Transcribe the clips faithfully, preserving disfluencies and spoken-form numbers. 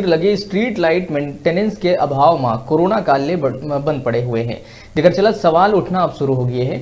लगे street light maintenance के अभाव म कोरोना काल ले बड़-, बंद पड़े हुए हे, जेकर चलत सवाल उठना अब शुरू हो गए हे।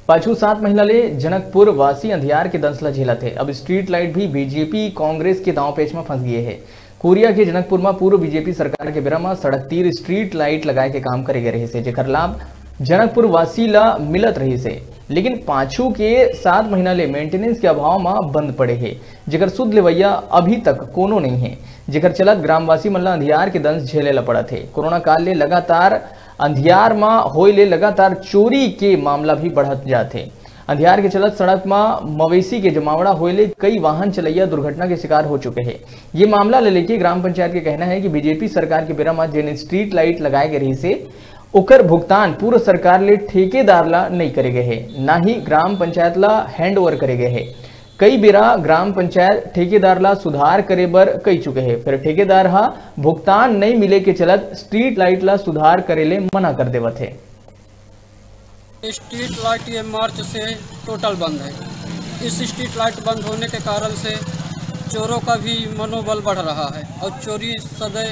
पाछू सात महीना ले जनकपुर वासी अंधियार के दंश ल झेलत हे। अब स्ट्रीट लाइट भी बीजेपी कांग्रेस के दांव पेच म फंस गए हे। कोरिया के जनकपुर म पूर्व बीजेपी सरकार के बेरा म सड़क तीर स्ट्रीट लाइट लगाए के काम करे गए रहिस हे, जेकर लाभ जनकपुर वासी ल मिलत रहिस हे, लेकिन पाछू के सात महीना ले मेंटेनेंस के अभाव म बंद पड़े हे, जेकर सुध लेवैया अभी तक कोनो नइ हे, जेकर चलत ग्रामवासी मन ल अंधियार के दंश झेले ल पड़त हे। कोरोना काल ले लगातार अंधियार म होए ले लगातार चोरी के मामला भी बढ़त जात हे। अंधियार के चलत सड़क म मवेशी के जमावड़ा होए ले कई वाहन चलैया दुर्घटना के शिकार हो चुके हे। ये मामला ले लेके ग्राम पंचायत के कहना है कि बीजेपी सरकार के बेरा म जेन स्ट्रीट लाइट लगाए गए रहिस हे, ओकर भुगतान पूर्व सरकार ले ठेकेदार ला नइ करे गए हे, ना ही ग्राम पंचायत ला हैंड ओवर करे गए हे। कई बेरा ग्राम पंचायत ठेकेदार ला सुधार करे बर कही चुके हे, फिर ठेकेदार हा भुगतान नइ मिले के चलत स्ट्रीट लाइट ला सुधार करे ले मना कर देवत हे। स्ट्रीट लाइट ये मार्च से टोटल बंद है। इस स्ट्रीट लाइट बंद होने के कारण से चोरों का भी मनोबल बढ़ रहा है और चोरी सदै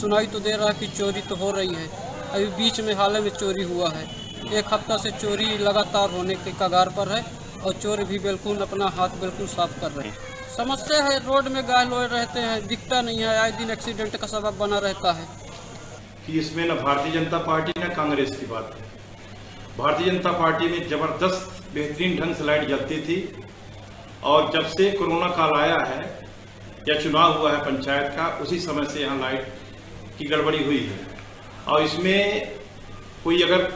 सुनाई तो दे रहा है कि चोरी तो हो रही है। अभी बीच में हाल में चोरी हुआ है, एक हफ्ता से चोरी लगातार होने के कगार पर है और चोर भी बिल्कुल अपना हाथ बिल्कुल साफ कर रहे हैं। समस्या है, रोड में गाय लोए रहते हैं, दिखता नहीं है, आए दिन एक्सीडेंट का सबब बना रहता है। कि इसमें न भारतीय जनता पार्टी न कांग्रेस की बात है। भारतीय जनता पार्टी में जबरदस्त बेहतरीन ढंग से लाइट जलती थी और जब से कोरोना काल आया है या चुनाव हुआ है पंचायत का, उसी समय से यहाँ लाइट की गड़बड़ी हुई है। और इसमें कोई अगर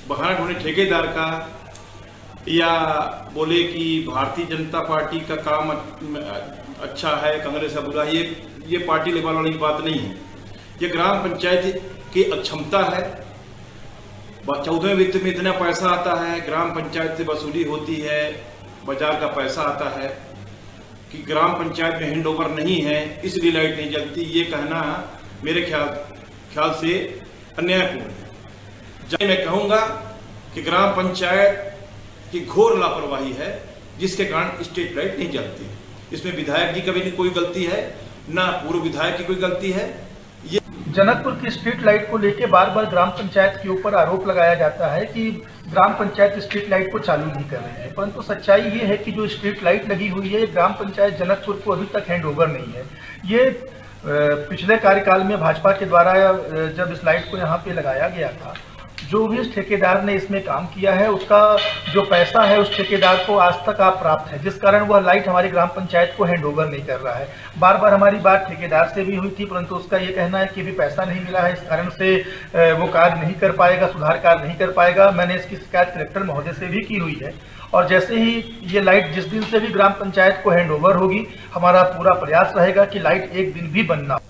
बहाना ढूंढे ठेकेदार का या बोले कि भारतीय जनता पार्टी का काम अच्छा है, कांग्रेस का बुरा है, ये ये पार्टी लेवल वाली बात नहीं है। ये ग्राम पंचायत की अक्षमता है। चौदहवें वित्त में इतना पैसा आता है, ग्राम पंचायत से वसूली होती है, बाजार का पैसा आता है कि ग्राम पंचायत में हैंड ओवर नहीं है, इसलिए लाइट नहीं जलती, ये कहना मेरे ख्याल ख्याल से अन्यायपूर्ण है। जब मैं कहूँगा कि ग्राम पंचायत की घोर लापरवाही है, जिसके कारण स्ट्रीट लाइट नहीं जलती। इसमें विधायक जी का भी कोई गलती है, ना पूर्व विधायक की कोई गलती है। ये जनकपुर की स्ट्रीट लाइट को लेकर बार बार ग्राम पंचायत के ऊपर आरोप लगाया जाता है कि ग्राम पंचायत स्ट्रीट लाइट को चालू नहीं कर रही है, परंतु सच्चाई ये है कि जो स्ट्रीट लाइट लगी हुई है, ग्राम पंचायत जनकपुर को अभी तक हैंड ओवर नहीं है। ये पिछले कार्यकाल में भाजपा के द्वारा जब इस लाइट को यहाँ पे लगाया गया था, जो भी उस ठेकेदार ने इसमें काम किया है, उसका जो पैसा है उस ठेकेदार को आज तक आप प्राप्त है, जिस कारण वह लाइट हमारी ग्राम पंचायत को हैंड ओवर नहीं कर रहा है। बार बार हमारी बात ठेकेदार से भी हुई थी, परंतु उसका ये कहना है कि अभी पैसा नहीं मिला है, इस कारण से वो कार्य नहीं कर पाएगा, सुधार कार्य नहीं कर पाएगा। मैंने इसकी शिकायत कलेक्टर महोदय से भी की हुई है। और जैसे ही ये लाइट जिस दिन से भी ग्राम पंचायत को हैंड ओवर होगी, हमारा पूरा प्रयास रहेगा कि लाइट एक दिन भी बंद ना हो।